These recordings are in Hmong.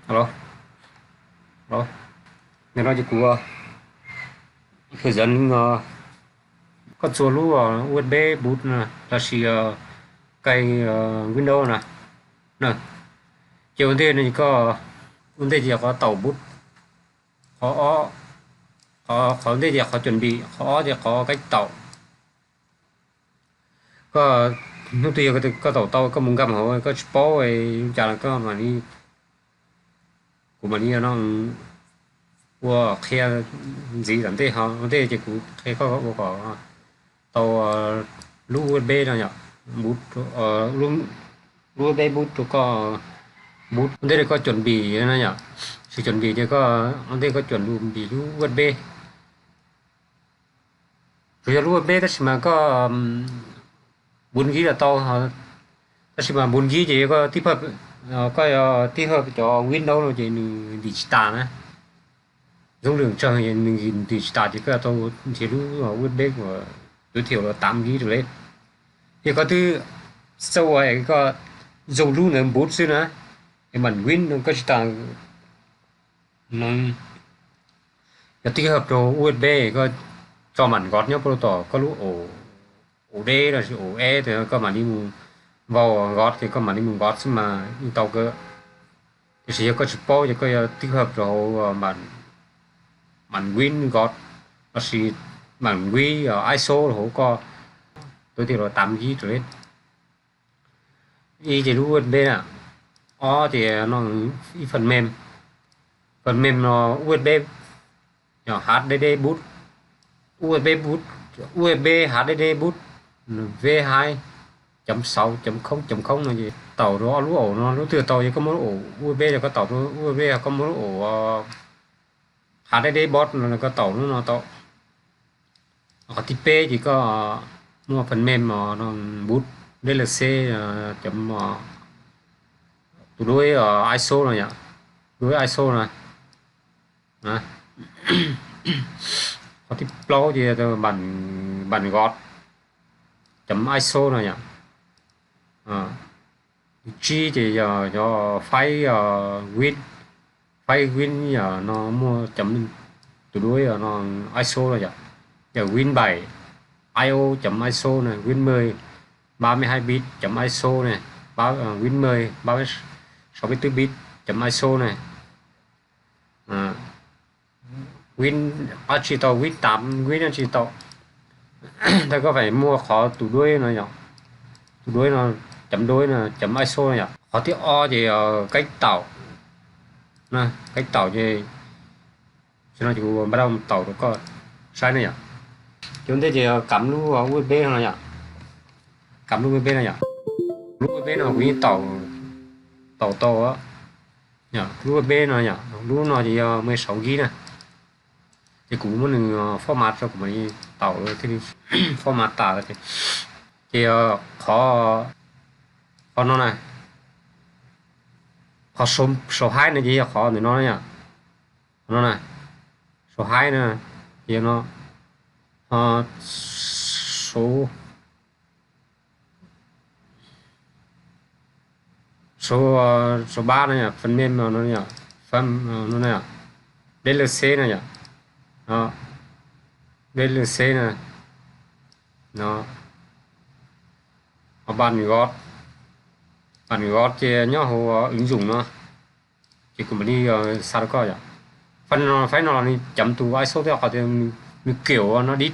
Alo, alo, nim no ces kuv hướng dẫn koj txua lub U S B boot no lossis kênh Windows na. Ces ua ntej no koj, ua ntej ces qhov taus boot, qhov, qhov ntej ces qhov chuẩn bị, qhov ob ces qhov cách tạo. Koj hnub twg yog koj taus tau koj mus nkag hauv koj tsis paub li cas los koj mam li, kuv mam li no ua qhia ntxiv tom ntej ho ua ntej ces kuv qhia koj ua kom tau lub U S B no yom, boot, lub U S B boot rau koj, boot ua ntej koj chuẩn bị no yom, sự chuẩn bị ces koj ua ntej koj chuẩn bị lub U S B. Tsuas yog lub U S B tab sis mas koj boot nkib los tau, tab sis mas boot nkib ces koj tích hợp, koj tích hợp cov Windows no ces nws dim tsis tas na. Dung lượng tsawg nws dim tsis tas ces koj tau nrhiav lub U S B uas giới thiệu los tám GB rau lawm. Yog koj twb xav ua koj zoo lub ntawd boot xwb na, es màn Win koj tsis tas no, yog tích hợp rau U S B koj tso màn nkod nyob puag tom koj lub ổ, ổ D lossis ổ E, koj mam li mus vào nkod ces koj mam li mus nkod xwb mas yeej tau kawg. Tiam sis yog koj tsis paub ces koj yuav tích hợp rau hauv màn Win nkod lossis màn Win ISO hauv koj, giới thiệu los tám GB rau lawm. Ib ces lub U S B na, ob ces no ib phần mềm, phần mềm no U S B, yog H D D boot, U S B boot, U S B H D D boot, V hai chấm sáu chấm không chấm không no ces taus rau ob lub ổ no, lub twg tau ces koj muab lub ổ U S B los koj taus lub U S B, koj muab lub ổ H D D boot no koj taus lub no tau. Qhov thib peb ces koj muaj phần mềm no boot D L C chấm, tus dua ISO no yom, dua ISO no. Qhov thib plaub ces bản, bản gọt chấm ISO no yom. Tus tsib ces yog, yog file Win, file Win yog no muaj chấm, tus dua yog no ISO no yom, yog Win bảy IO chấm ISO no, Win mười ba mươi hai bit chấm ISO no, Win mười ba mươi sáu mươi tư bit chấm ISO no. Win, tab tsis tau Win tám, Win tab tsis tau. Ntawd koj phải muaj qhov tus dua no yom, tus dua no, chấm dua no, chấm ISO no yom. Qhov thib ob ces cách tạo no, cách tạo ces no ces kuv npaj rau taus rau koj saib no yom. Ces ua ntej ces cắm lub U S B no yom, cắm lub U S B no yom. Lub U S B no kuv yeej taus, taus tau. Lub U S B no yom, lub no ces yog mười sáu GB na. Ces kuv muab nws format rau kuv mam li taus, thiaj li format tas. Ces qhov, qhov no na, qhov số, số hai no ces yog qhov ntawm no yom. Qhov no na, số hai na, ces yog no, số số, số ba no yom, phần mềm no yom, phần, no yom, D L C no yom, D L C no, no, bản gọt, bản gọt ces nyob hauv ứng dụng no. Ces kuv mam li xa rau koj yom. File no, file no los nws chấm tus ISO thiab qhov tias nws kiểu no đít,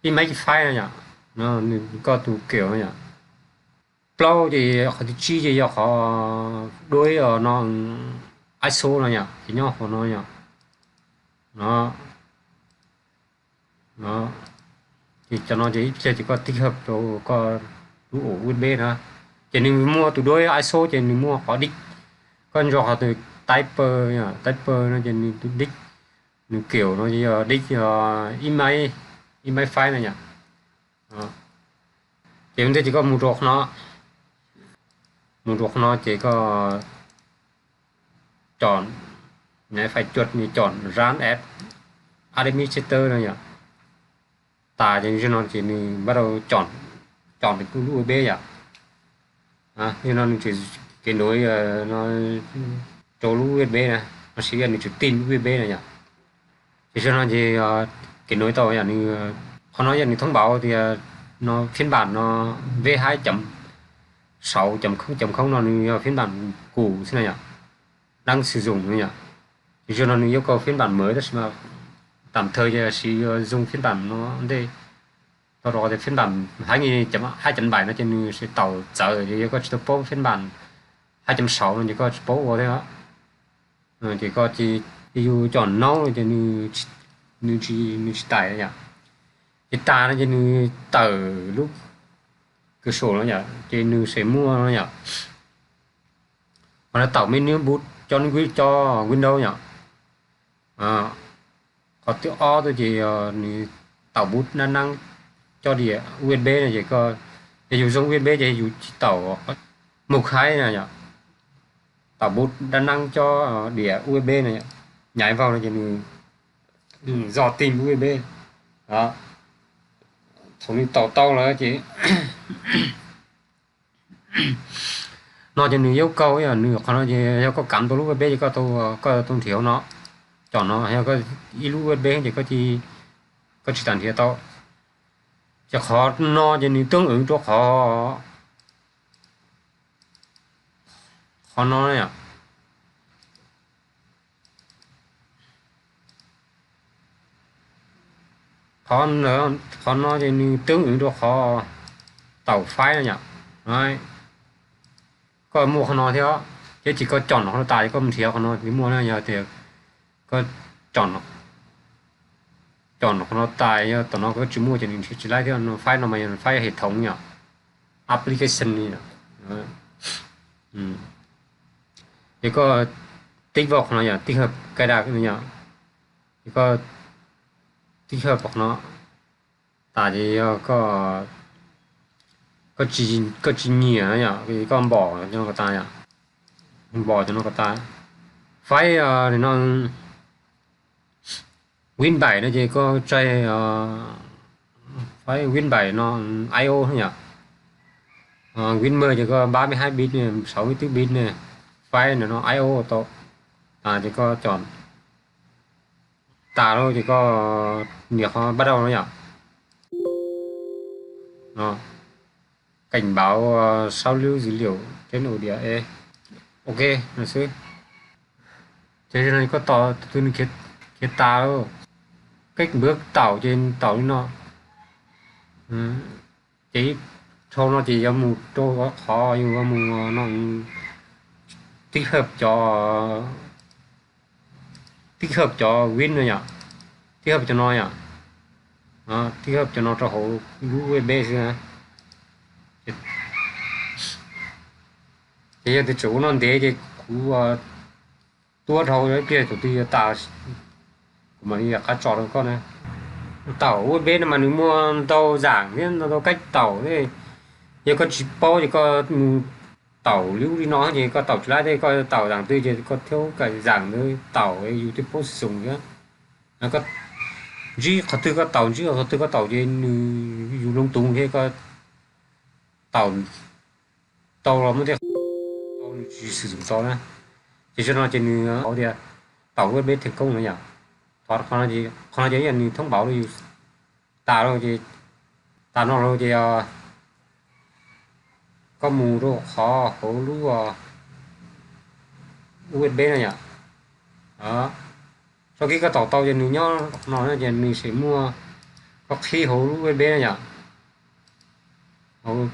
ib máy file no yom, nws koj tus kiểu no yom. Plaub ces qhov thib tsib ces yog qhov dua no, ISO no yom, ces nyob hauv no yom. No, no, ces cov no ces ib pliag ces koj tích hợp rau koj lub ổ U S B na. Ces nws muaj tus dua ISO ces nws muaj qhov đít. Koj ntso qhov tias type, type no ces nws tus đít, nws kiểu no ces yog đít, ib máy, ib máy file no yom. Ces ua ntej ces koj mus rau qhov no, mus rau qhov no ces koj chọn, nws phải chuột nws chọn run as administrator no yom. Tas ces no ces nws bắt đầu chọn, chọn được lub U S B yom. Li no nws chỉ kết nối no, rau lub U S B na, no siv yog nws tseem tij lub U S B na yom. Ces zog no ces kev no tau yom, nws, qhov no yog nws thông báo tias no phiên bản no V hai chấm sáu chấm không chấm không no nws yog phiên bản cũ xwb na yom, đang sử dụng na yom. Ces zog no nws yêu cầu phiên bản mới tab sis mas tạm thời ces siv dùng phiên bản no ntej. Tau rau tias phiên bản hai nghìn, hai chấm bảy no ces nws sẽ tải txawv, ces yog koj tsis tau paub phiên bản hai chấm sáu no ces koj tsis paub ua thiab. Ces koj ces yus chọn no ces nws tsis, nws tsis tải yom. Ces tas no ces nws tawm lub cửa sổ no yom, ces nws sẽ muaj no yom. Qhov no tải menu boot cho, cho Windows yom. Qhov thib ob tuaj ces nws tải boot đa năng cho đĩa U S B no ces koj, yog yus dùng U S B ces yus tsis tải mục hai no yom. Tải boot đa năng cho đĩa U S B no, nhảy vào no ces nws dò tìm U S B. Thaum nws tải tau lawm ces no ces nws yêu cầu yom, nws qhov no ces yog koj cắm tau lub U S B ces koj tau, koj tau nrhiav no, chọn no, yog koj ib lub U S B ces koj, koj tsis tas nrhiav tau. Ces qhov no ces nws tương ứng rau qhov, qhov no yom. Qhov, qhov no ces nws tương ứng rau qhov tải file no yom. Koj muaj qhov no thiab, ces tsis koj chọn qhov no tas ces koj mus nrhiav qhov no nws muaj na, yog tias koj chọn, chọn qhov no tas yog tom no koj tsis muaj ces nws nrhiav tsis laib thiab. No file no mas yog file hệ thống yom, application yom. Ces koj tích vào qhov no yom, tích hợp cài đặt no yom. Ces koj tích hợp qhov no tas ces yog koj, koj tsis nyiam no yom, koj npom cov no kom tas yom. Npom cov no kom tas. File no Win bảy no ces koj tsaig file Win bảy no I O yom. Win mười ces koj ba mươi hai bit ne, sáu mươi tư bit ne, file no I O tau. Tas ces koj chọn tas lawm ces koj nias qhov bắt đầu no yom. Cảnh báo sao lưu dữ liệu trên ổ đĩa. Ok, no xwb. Ces koj tos tus nws khiav tas lawm. Cách bước tải ces tải li no. Ces ib dhau no ces yuav mus rau qhov yus yuav mus no, tích hợp cov, tích hợp cov Win no yom, tích hợp cov no yom, tích hợp cov no rau hauv lub U S B xwb na. Ces yog tias tseem ua no ntev ces kuv tuab dhau ib pliag thaum twg yuav tas kuv mam li qab tso rau koj na. Tải U S B no mas nws muaj ntau dạng thiab ntau cách tải thiab. Yog koj tsis paub ces koj mus tải lub li no ces koj tải tsis laib thiab, koj tải dạng twg ces koj thiaj cài dạng ntawd tải yus thiaj paub sử dụng thiab. Koj ntsib qhov twg koj tải, ntsib qhov twg koj tải ces nws yus lung tus thiab koj tải tau los muaj tej tau nws tsis sử dụng tau na. Ces zog no ces nws hauv tias tải U S B thành công no yom. Qhov no ces yog nws thông báo rau yus tas lawm ces, tas no lawm ces koj mus rau qhov hauv lub U S B no yom. Sau khi koj tải tau ces nws nyob no ces nws sẽ muaj, koj qhib hauv lub U S B no yom. Hauv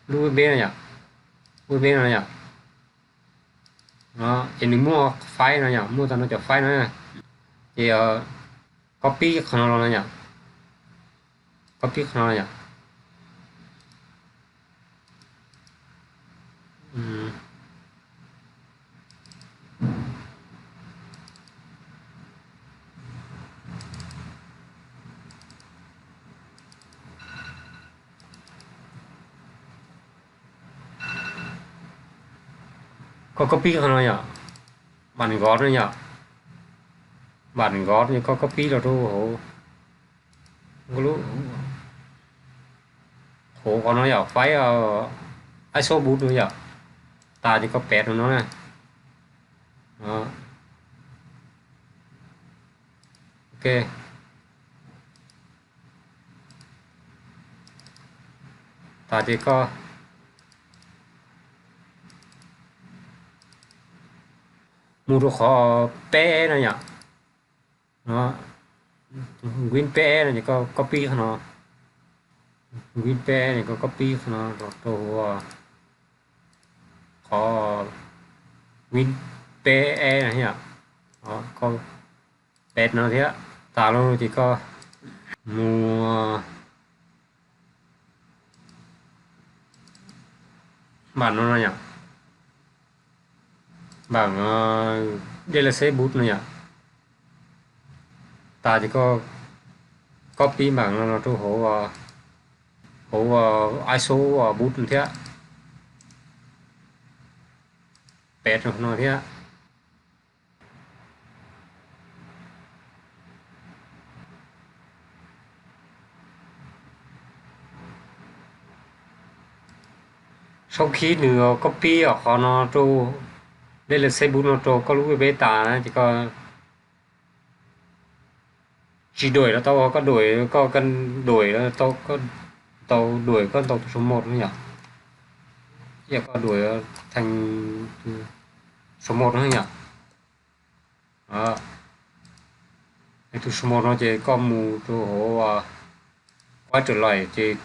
lub U S B no yom, U S B no yom. Ces nws muaj file no yom, muaj tau no cov file no. Ces copy qhov no los no yom, copy qhov no yom. Koj copy qhov no yom, bản gốc no yom, bản gốc no koj copy los rau hauv, hauv qhov no yom, file ISO boot no yom, tas ces koj peb rau no na. Đó. Ok. Tas ces koj mus rau qhov peb no yom. Đó. Win peb no ces koj copy qhov no. Win peb no koj copy qhov no rau hauv qhov Win peb no yom. Koj peb no thiab. Tas lawm ces koj mus npam no no yom. Npam D L C boot no yom. Tas ces koj copy npam no rau hauv, hauv I S O boot no thiab. Peb rau no thiab. Sau khi nws copy qhov no rau D L C boot no rau koj lub U S B tas na ces koj tsis đuổi los tau, koj đuổi, koj đuổi tau, koj tau đuổi koj ntau tus số một no yom. Yog koj đuổi thành số một no yom. Tus số một no ces koj mus rau hauv quay trở lại ces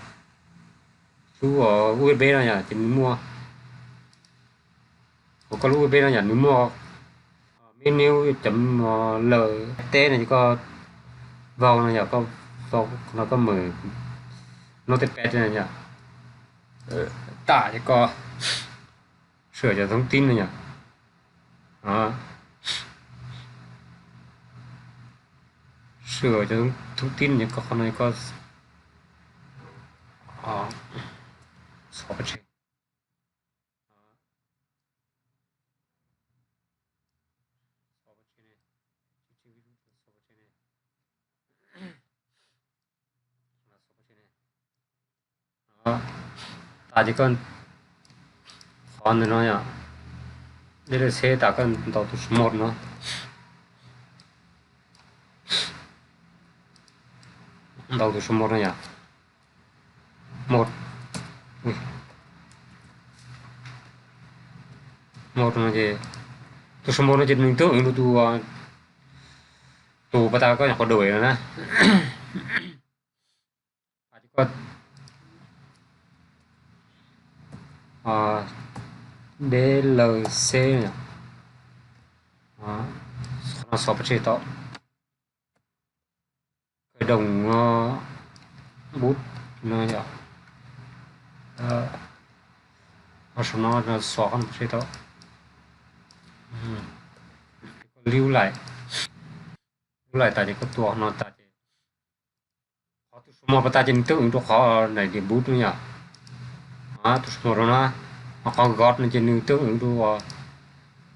lub U S B no yom ces nws muaj, hauv koj lub U S B no yom nws muaj menu chấm L T no ces koj vào no yom, koj vào no koj mở notepad no yom. Tải cho koj sửa chữa thông tin no yom. Đó. Sửa chữa thông tin no koj, qhov no koj xov pov tseg. Tas ces koj qhov ntawm no yom, D L C tas koj ntaus tus số một no. Ntaus tus số một no yom. Một. Một no ces tus số một no ces nws tương ứng rau tus, tus pas tas koj nyuam qhuav đuổi no na. Koj D L C no xov pov tseg tau. Khởi động boot no yom. Sau no xov pov tseg tau. Lưu lại. Lưu lại tas ces koj tua no tas ces qhov tus số một pas tas ces nws tương ứng rau qhov này để boot no yom. Tus số một rau na, qhov got no ces nws tương ứng rau,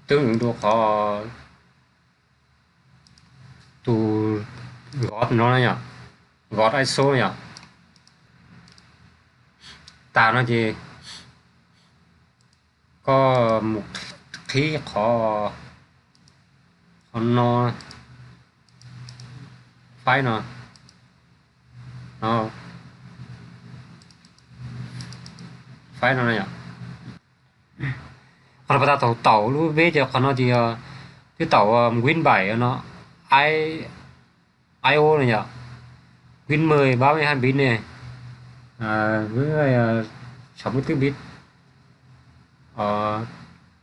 tương ứng rau qhov tus got no yom, got I S O yom. Tas no ces koj mus qhib qhov, qhov no, file no, file no yom. Qhov no pas tas thaum tau lub veb ces qhov no ces twb tau Win bảy no, I O no yom. Win mười ba mươi hai bit ne, với sáu mươi tư bit.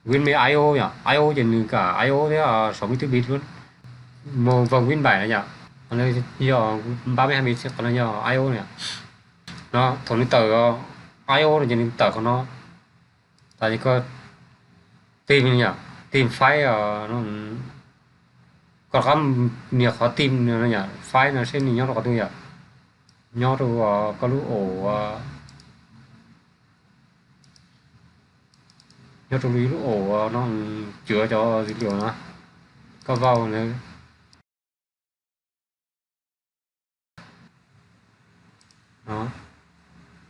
Win mười I O yom, I O ces nws cả I O thiab sáu mươi tư bit luôn. Màu vàng Win bảy no yom. Qhov no yog ba mươi hai bit, qhov no yog I O no yom. No thaum nws tawm I O no ces nws tawm qhov no. Tas ces koj tìm yom, tìm file no, koj rov qab nias qhov tìm no yom, file no seb nws nyob rau qhov twg yom. Nyob rau koj lub ổ, nyob rau lub ổ no chứa cov dữ liệu no, koj vào no.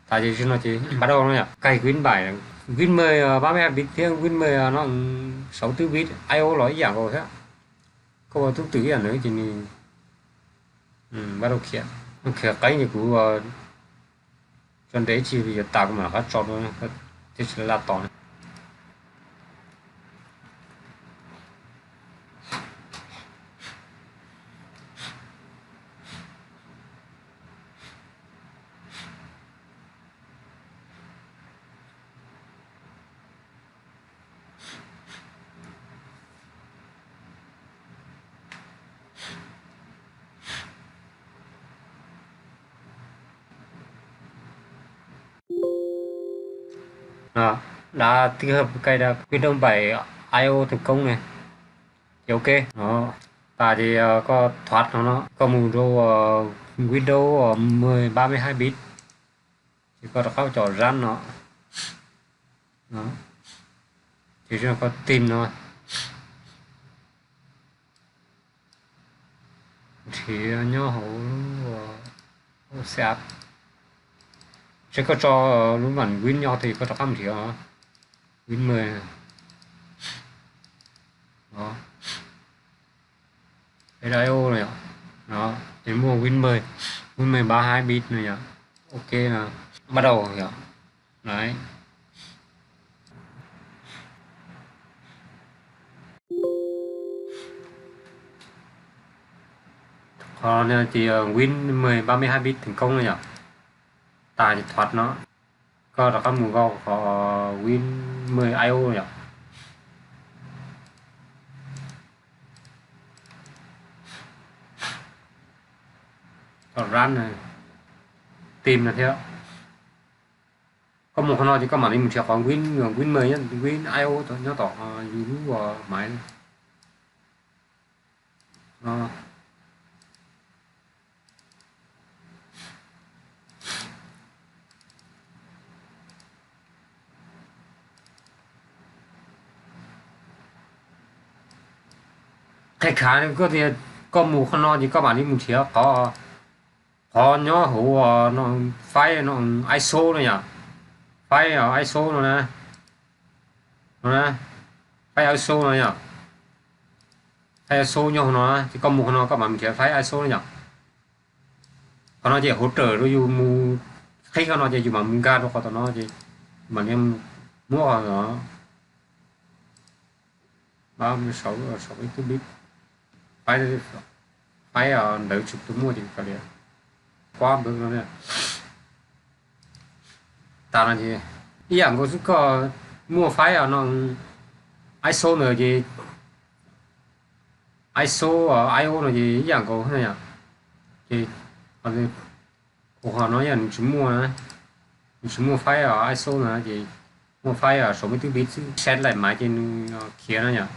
Tas ces no ces bắt đầu no yom, cài Win bảy. Win mười ba mươi hai bit thiab Win mười no sáu mươi tư bit I/O los ib yam nkaus thiab. Koj ua tub twm ib yam ntawd ces nws npaj rau khiav, khiav qeeb ces kuv tso ntev tsis yuav tas kuv mam rov qab tso dua, thiaj tsis laj tos na. Đó, đã tích hợp cài đặt Windows bảy I/O thành công này. Thì ok, đó. Tas ces koj thoát nó, nó, koj mus rau Windows mười ba mươi hai bit. Ces koj rov qab cov run nó. Đó. Ces koj tìm nó. Nrhiav nyob hauv lub setup. Ces koj tso lub bản Win nyob thì koj rov qab nrhiav Win mười. Đó. F I O no yom. Đó, ces muaj Win mười, Win mười ba hai bit no yom. Ok, nó bắt đầu yom. Đấy. Qhov no ces Win mười ba mươi hai bit thành công no yom. Tas ces thoát nó. Koj rov qab mus rau qhov Win mười I/O yom. Koj run, tìm nó thiab. Koj mus qhov no ces koj mam li mus nrhiav qhov Win, Win mười, Win I/O nyob tom yus lub maiv. Qhia khav koj tias koj mus qhov no ces koj mam li mus nrhiav qhov, qhov nyob hauv no, file no, I/O no yom. File I/O no na. No na. File I/O no yom. File I/O nyob hauv no na, ces koj mus qhov no koj mam mus nrhiav file I/O no yom. Qhov no ces hỗ trợ rau yus mus qhib qhov no ces yus mam mus nkag rau qhov tom no ces mam li muab qhov no. Ba mươi sáu, sáu mươi tư bit. File, file ntawd tsis tau muaj ces kav liam. Kuab npawg no. Tas no ces ib yam nkaus xwb, koj muaj file no, I/O ntawd ces I/O, I/O no ces ib yam nkaus na yom. Ces qhov no yog nws tsis muaj, nws tsis muaj file I/O no ces muaj file sáu mươi tư bit xwb, set laim maiv ces nws khiav no yom.